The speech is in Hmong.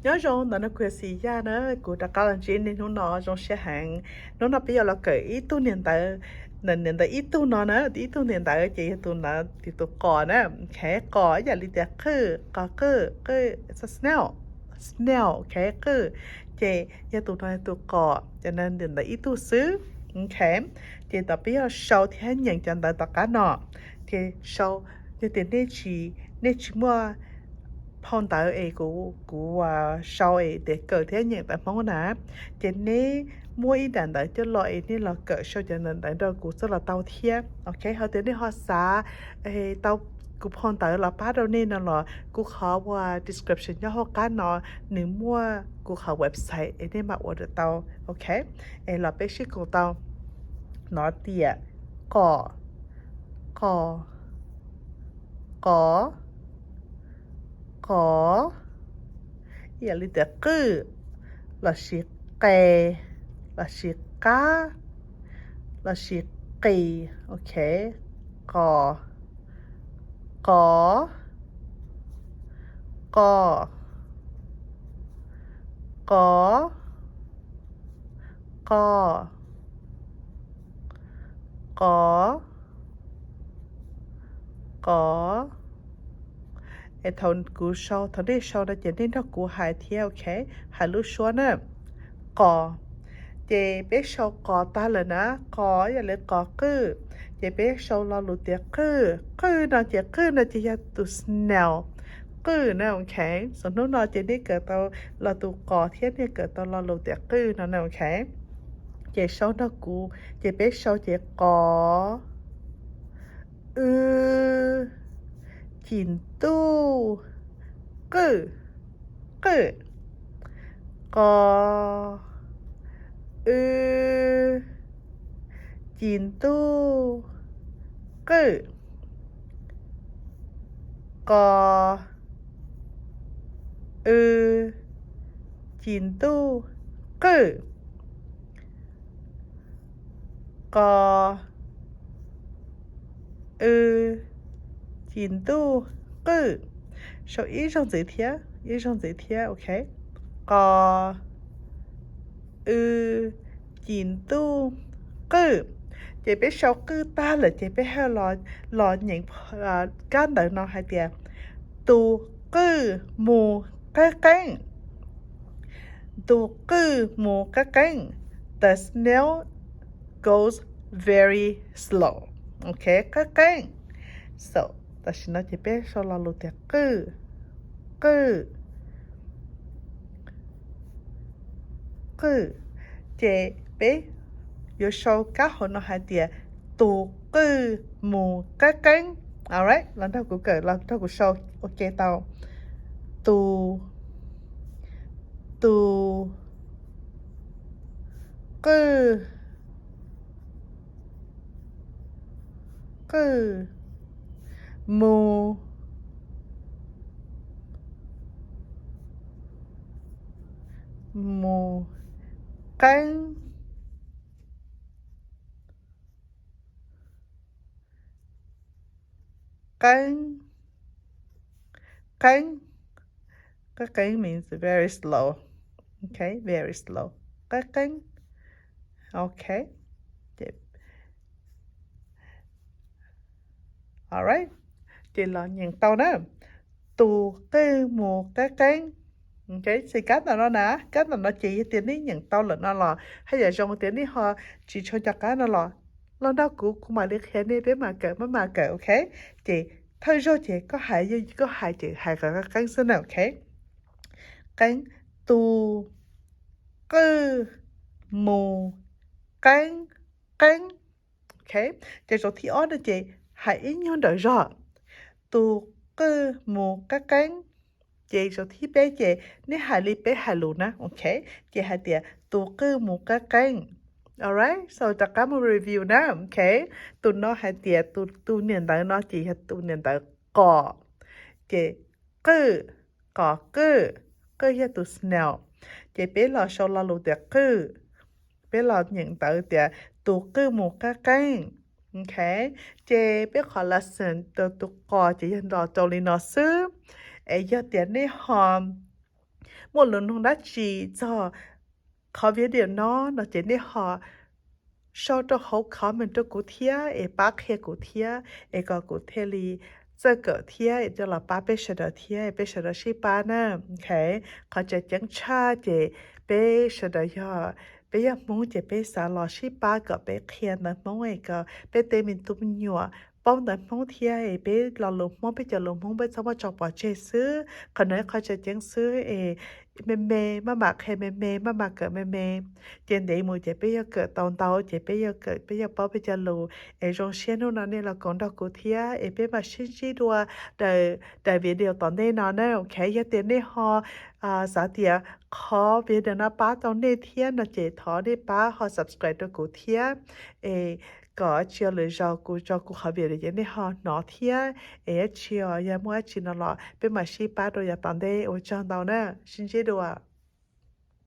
Nyob zoo, ntawm no kuv yog Xim Yaj na, kuv rov qab los ntsib nej hnub no zoo siab heev. Hnub no peb yuav los kawm ib tug niam ntawv, niam ntawv ib tug no na, ib tug niam ntawv ces yog tus ntawd tias tus qos na, ok, qos ib yam li tias qwj, qos qwj, qwj, snail, snail, ok, qwj, ces yog tus no yog tus qos, ces niam ntawv ib tug xwb, ok. Ces tom peb yuav sau thiab nyeem cov ntawv tom qab no, ces sau, yog tias nej tsis, nej tsis muaj phau ntawv es kuv, kuv sau es tias kawm thiab nyeem ntawv Hmoob na, ces neb muab ib daim ntawv coj los es nej los kawm sau cov ntawv ntawd rau kuv txoj los tau thiab, ok. Ho tias nej ho xav tau kuv phau ntawv los pab rau nej no los kuv qhov uas description nyob hauv qab no nws muaj kuv qhov website es nej mam ua tau, ok. Es los peb sib koom tau. No tias qos, qos, qos, qos, ib yam li tias qwj, lossis qe, lossis qab, lossis qis, ok. Qos, qos, qos, qos, qos, qos, qos. Es thaum kuv sau, thaum nej sau no ces nej nrog kuv hais thiab, ok. Hais lub suab na, qos. Ces peb sau qos tag lawm na, qos yog li qos qwj. Ces peb sau lo lus tias qwj, qwj no ces qwj no ces yog tus snail, qwj na, ok. Xaus hnub no ces nej kawm tau los tus qos thiab nej kawm tau lo lus tias qwj no na, ok. Ces sau nrog kuv, ces peb sau ces qos, w, ci ntuj, qwj, qwj, qos, w, ci ntuj, qwj, qos, w, ci ntuj, qwj, qos, w, ci ntuj, qwj. Sau ib zaug ntxiv thiab, ib zaug ntxiv thiab, ok. Qos, w, ci ntuj, qwj. Ces peb sau qwj tag lawm ces peb ho los nyeem kab ntawv no hais tias tus qwj mus qeeb qeeb, tus qwj mus qeeb qeeb, the snail goes very slow, ok, qeeb qeeb. So tam sim no ces peb sau lo lus tias qwj, qwj, qwj. Ces peb yuav sau kab hauv no hais tias tus qwj mus qeeb qeeb. Alright, los nrog kuv kawm, los nrog kuv sau ua ke tau. Tus, tus qwj, qwj mus, mus qeeb, qeeb, qeeb, qeeb qeeb means very slow, ok, very slow, qeeb qeeb, ok. Ces, alright, ces los nyeem tau na, tus qwj mus qeeb qeeb. Ok, ces kab ntawm no na, kab ntawm no ces yog tias nej nyeem tau lawm no los haj yam zoo, tias nej ho tsis tshua nco qab no los, los nrog kuv, kuv mam li qhia nej, peb mam kawm, peb mam kawm, ok. Ces thawj zaug ces koj hais, koj hais ces hais qeeb qeeb xwb na, ok. Qeeb, tus qwj mus qeeb qeeb. Ok, ces zaum thib ob no ces hais ib nyuag nrawm zog, tus qwj mus qeeb qeeb. Ces zaum thib peb ces nej hais li peb hais lus na, ok. Ces hais tias tus qwj mus qeeb qeeb. Alright, so rov qab mus review na, ok. Tus no hais tias tus, tus niam ntawv no ces yog tus niam ntawv qos. Ces qwj, qos qwj, qwj yog tus snail. Ces peb los sau lo lus tias qwj, peb los nyeem ntawv tias tus qwj mus qeeb qeeb. Ok, ces peb qhov lesson rau tus qos ces yog los rau li no xwb. Es yog tias nej ho muaj lus nug dab tsi txog qhov video no no ces nej ho sau rau hauv comment rau kuv thiab es pab qhia kuv thiab es kom kuv thiaj li txawj kawm thiab es coj los pab peb sawv daws thiab peb sawv daws sib pab na. Ok, qhov tseem ceeb tshaj ces peb sawv daws yog, peb yog Hmoob ces peb xav los sib pab kom peb qhia ntawv Hmoob es kom peb tej me tub me nyuam paub ntawv Hmoob thiab es peb lo lus Hmoob, peb cov lus Hmoob peb txhob muab tso pov tseg xwb. Qhov no ib qhov tseem ceeb xwb es me me maj mam qhia me me, maj mam kawm me me, ces ntev mus ces peb yuav kawm tau ntau ces peb yuav kawm, peb yuav paub peb cov lus. Es zoo siab hnub no nej los koom nrog kuv thiab es peb mam sib ntsib dua daim video tom ntej no na. Ok, yog tias nej ho xav tias qhov video no pab tau nej thiab no ces thov nej pab ho subscribe rau kuv thiab es kom tsis yog lwm zaus kuv tso kuv qhov video ces nej ho hnov thiab es tsis yog muaj dab tsi no los peb mam sib pab rau yav tom ntej. Ua tsaug ntau na, sib ntsib dua.